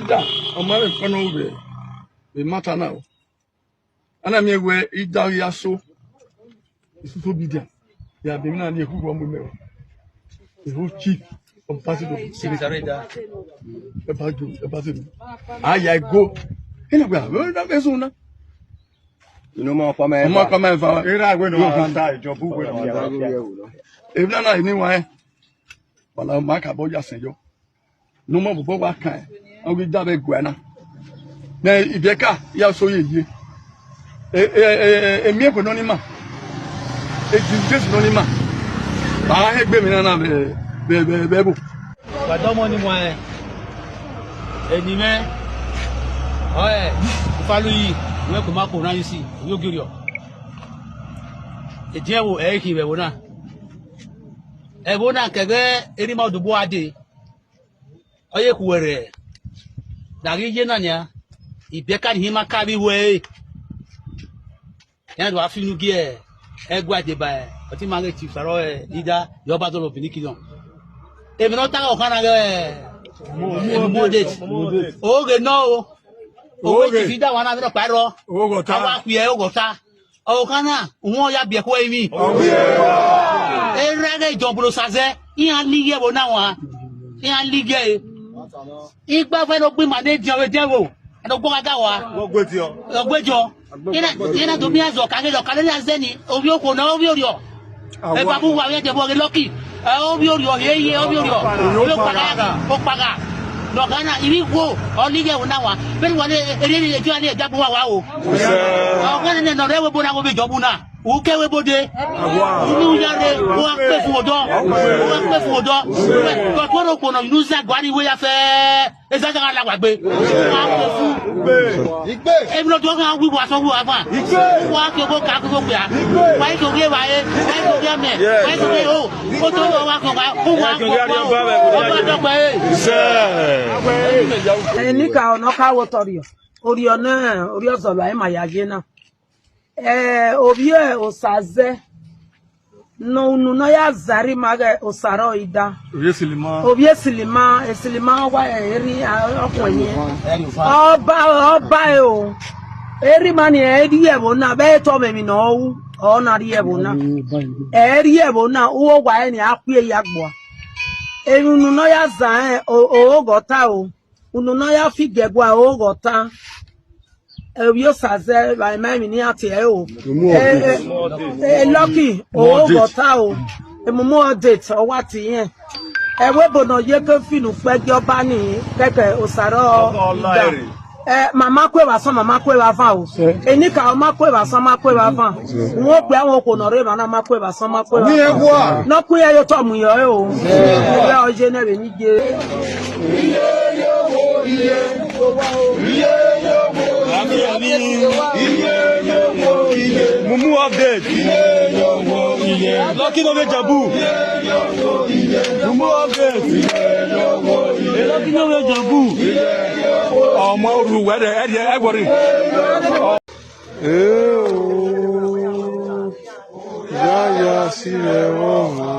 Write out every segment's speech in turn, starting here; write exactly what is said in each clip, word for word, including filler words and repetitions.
Ida, ọ ma vbe kọ nọ vbe, vbe matter na o. A na miẹn wẹẹ Ida ghi ya so, isusu obidian, ya de emwi na ni ekhurhu ọmọ mẹ o. Ehu chief ambassador. Ambassador, ambassador. A ya go. Ina gba, wẹ na vbe zun na. Inu ọmọ ọkpa ma Ọmọ ọkpa ma eva. Era wẹ nọ Yo, ata, Ijobu wẹ nọ ata. Emwi na na ni wa ẹn. Wala ma ka bọ ya sẹ yọ. Ne ọ ma bọbọ wa kan, ọ ghi da vbe ẹguae na. Ne ibiẹka ya so ye ye. E, e, e, e, emiẹnvbe nọ ni ma, e disgrace nọ ni ma, ba a hẹn egbe emwi na na vbe, vbe, vbe, vbe ẹvbo. Wa dọmọ ni muẹn, eni mwẹ, ọe, Ifaluyi, wẹ koma ko na isi, ovbi ogiriọ. Ediẹn ẹvbo ẹ i khin vbe ẹvbo na. Ẹvbo na kẹghẹ erha ima odugbo a dee. Ọ ye khuẹrhẹ ne a ghi ye na nian, ibiẹka ni hin ma ka vbe iwẹ ẹre. Iran do gha fi unu gie ẹguae deba ọtẹn ima ghe Chief Osaro Ida, ye ọba dọlọ Benin Kingdom. Emwi ne ọ ta ghe ọkhan na ghe Omo Date. Oghe nọ o. Owe Chief Ida wa na vbe nọkpa rrọọ. Oghọta. A wa khuẹ Oghọta. Ọvbokhan na, uhunmwu ọ ya biẹ ẹkhuẹ emwi. Erha ẹghẹ John Bolo Osazẹ, iran lighi ẹvbo na wan, iran lighi ẹre. Igbafuẹ ne ọ gbe ima ne ediọn vbe ediọn ẹvbo, ẹdẹ ọgbọ gha ga wa. Wọ gbe ediọn. Ọ gbe ediọn. Iran, iran do miẹn azọ ka ghe lọ, ka lele azẹ ni, ovbi okhuo ne ovbi orhiọ. Eva bu wa vbe ẹdẹ vbe ọghe Lucky. Ẹ, ovbi orhiọ, ye, ye, ovbi orhiọ. Ovbi okpagha, okpagha. Ne ọ gha na, ivbi igho, ọ lighi ẹvbo na wan. Vbene uwa le, erriọ ni, ediọn ni, ẹdia bu wa wa o. Ọ gha nene ne ọ rre ẹvbo ebo na, wo vbe jọ bu na. U ke ẹvbo ebo dee. Unu ya rre, u gha kpe fun odọ. U gha kpe fun odọ. But wẹ ne okhuo nọ, unu zẹ guan ni wẹ ya fẹ. Ezaza gha la wa gbe. Wa kpe fun. Emwi ne ọ do gha wi wa sọ wi wa fan. Wa ke ogo ka ke ogo kpia. Wa ke ogo evbare, wa ke ogo amẹ, wa ke ogo o. Oto wa ke ogo, u wa ke ogo. Ọba dọgbe ẹre. Eni ka ọnọ ka wo tọ rriọ. Orhiọ ne, orhiọ zọlọ ima ya ye na. Eh, ovbi Osazẹ, ne unu ne ọ ya zẹ rre ima ghe Osaro Ida. Ovbi Esilima. Ovbi Esilima, Esilima wa erri ọkhuẹn yẹn. Ọba, ọba ẹ o. Erha ima ni ẹ rri ẹvbo na, vbe etọ mwẹ emwi ne ọ ru, ọ na rri ẹvbo na. Ẹ rri ẹvbo na, uwu owa ẹre ni a khuẹ ya gbua. Emwi unu ne ọ ya zẹ rẹn, o, o, oghọta o. Unu ne ọ ya fi giẹgua, oghọta. Ovbi Osazẹ, vbe ima emwi ne iran tie ẹre o. Mumu Eh, update. eh, eh, Lucky, Mumu update. Oghọta o. Emumu update, ọ wa tie irẹn. Ẹvbo ebo ne ọ ye ke fi unu kpẹ gie ọba ni, kẹkẹ Osaro Ọba Ida. Ọlaere. Eh, ma ma ku evba asọn, ma ma ku evba avan o. Enikaro ma ku evba asọn, ma ku evba avan. Wọn okpia, wọn okhuo ne ọ rre emwa na ma ku evba asọn, ma ku evba avan. Wẹ wa. Ne ọ ku iran ye otọ mu yọ ẹre o. Wẹ ọ ye nẹ vbe ni ye. Mumu update. Lucky no vbe Jabu. Mumu update. Lucky no vbe Jabu. Ọmọ ru wẹ rẹ, ẹrriẹ ẹwọrri. Eo, yaya si rẹ vbọ mwa.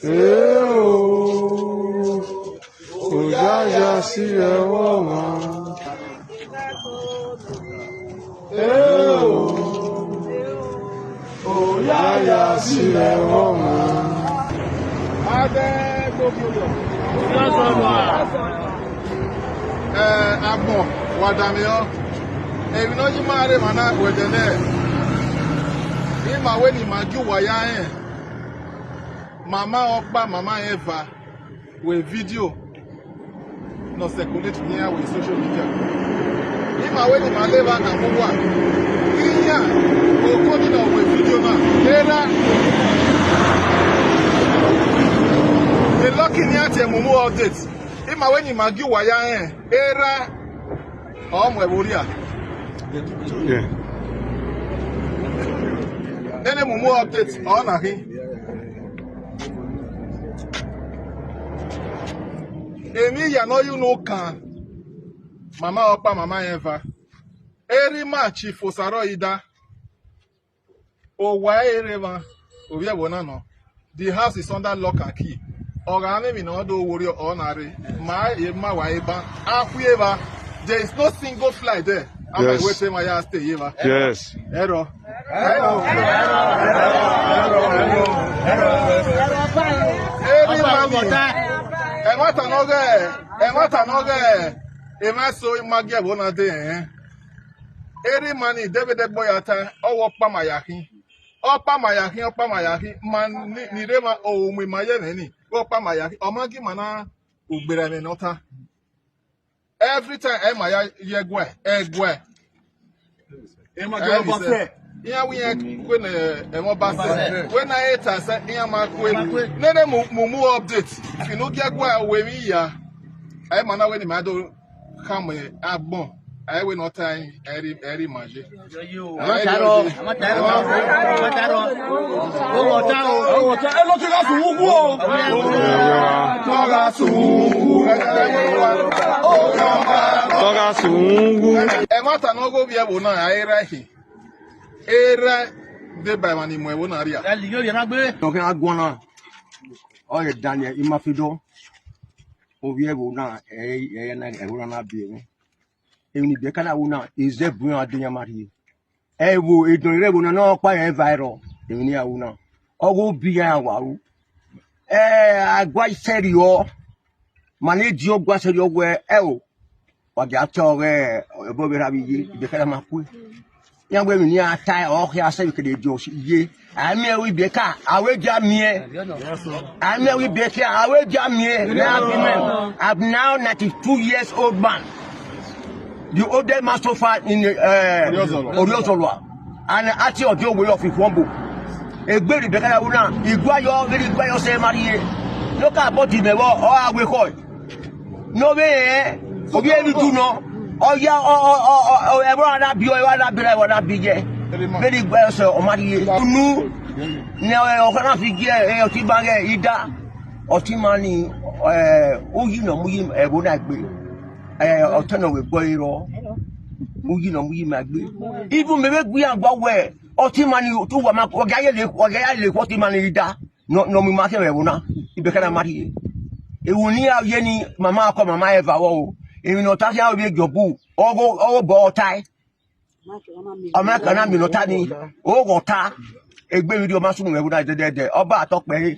Eo, oyaya si rẹ vbọ mwa. Eo, oyaya si rẹ vbọ mwa. Adẹ gbogbo. Eh, agbọn, wa danmwehọ. Emwi ne ọ yi ima rre emwa na wẹdẹ nẹ, ima wẹ ne ima gie uwa ya rẹn. Mama ọkpa, mama rẹn eva, wẹ video ne ọ circulate ne iran wẹ social media. Ima wẹ ne ima leva na mu uwa. Iran, oko ni nọ wẹ video na, erha. E lucky ne iran tie mumu update. Ima wẹ ne ima gie uwa ya rẹn, erha. Ọ mu ẹvbo rria. Yeah. Ene mumu update, ọ na khin. Emwi ya ne ọ ye unu kan, mama ọkpa, mama rẹn eva. Erha ima chi fo sa rrọọ ida. Owa ẹre rre emwa, ovbi ẹvbo na nọ. The house is under lock and key. Ọ gha mwẹ emwi ne ọ do worriọ, ọ na rre. Ma ye ma wa ye ban. A khu ye evba. There is no single fly there. Ama Yes. Wẹ te ma ya stay ye evba. Yes. Ẹrọ. Every morning. Ẹmwata nọ ghẹ, ẹmwata nọ ghẹ. Emwa eso ima gie ẹvbo na dee, eh. Erha ima ni, David Egboyata, ọ wẹ ọkpa ma ya khin. Ọkpa ma ya khin, ọkpa ma ya khin, ma ni, ni rre emwa, ọ mu ima ye ẹmwẹ ni, wẹ ọkpa ma ya khin, ọ ma gie ima na ugbera ẹmwẹ ne ọ ta. Every time, ẹ ma ya ye ẹguae, ẹguae. Ẹ ma gie ọba sẹ. Iran wẹ iran kue ne ẹmwẹ ọba sẹ. Wẹ na ẹ ta sẹ, iran ma kue. Nene mu, mu, mu update. Finu gie ẹguae, wẹ emwi ya. Ẹ ma na wẹ ne ima do khama agbọn, ẹ wẹ ne ọ ta ẹre, ẹre, ẹre ima ye. Ama ta rọ, ama ta rọ, ama ta rọ. Owọ ta o. Owọ ta, ẹ lọ te gha sunu ugwu o. Tọ gha sunu ugwu. Tọ gha sunu ugwu. Ẹmwata ne ọ ghe ovbi ẹvbo na, a erha ẹkhin. Erha deba emwa ni mu ẹvbo na rria. Ẹ liyo rhie na gbe. Ọ khian guan na, ọ rẹ Daniel Imafidọ. Ovbi ẹvbo na, ẹ, ẹ, ẹ, ẹvbo na na biẹ mwẹ. Emwi ne Ibiẹka na ru na, ezẹ bu iran dee iran ma rhie. Ẹvbo, edọnrẹn ẹvbo na ne ọ kpa rẹn viral, emwi ne iran ru na. Ọ ghe obi iran wa ru. Ẹ, a gua isẹrriọ, ma ne Dio gua isẹrriọ wẹ, ẹ o, wa gia ta ọghe ẹbọ vbe erha vbe iye, Ibiẹka na ma kue. Iran wẹ emwi ne iran ta, ọ khian sẹ vbe kede Dio ye. A miẹn vbe Ibiẹka, a wẹ dia miẹn. A miẹn vbe Ibiẹka, a wẹ dia miẹn. Now I'm now ninety-two years old man. The oldest man so far in, uh, Oriozolua. And Ati Ojo way of Ikhombo. Egbe ne Ibiẹka ya ru na, igua yọ, vbene igua yọ sẹ ma rhie. No ka bọ di mẹ vbọ, ọ gha wẹ ekhọe. Ne ọ vbe rẹn, ovbi emwi du nọ, ọ ya, ọ, ọ, ọ, ọ, ọ, ẹvbo ra na biẹ, ẹvbo ra na biẹ, ẹvbo ra na biẹ. Vbene igua yọ sẹ, ọ ma rhie. Unu, ne ọ, ọ, ọ na fi gie, ẹ, ọtẹn ima ghẹ ida. Ọtẹn ima ni, ẹ, uyi ne ọ mu yi ẹvbo na egbe. Ẹ, ọtẹn ne ọ vbe gbe ọre rrọọ, uyi ne ọ mu yi ima egbe. Even mẹ vbe gbe iran gua wẹ, ọtẹn ima ni, te uwa ma, ọ gha ye le, ọ gha ya le ọtẹn ima ni da, ne ọ, ne ọ mu ima khian vbe ẹvbo na, Ibiẹka na ma rhie. Ewu ne iran ye ni, mama ọkọ, mama eva vbọ o. Emwi ne ọ ta khian ovbi Job, ọ gho, ọ gho bọ ọ tae. Ọ ma ka na miẹn ne ọ ta ni, ọ ghe ọ ta. Egbe video ma sunu vbe ẹvbo na dẹdẹdẹ, ọ ba tọ kpẹre.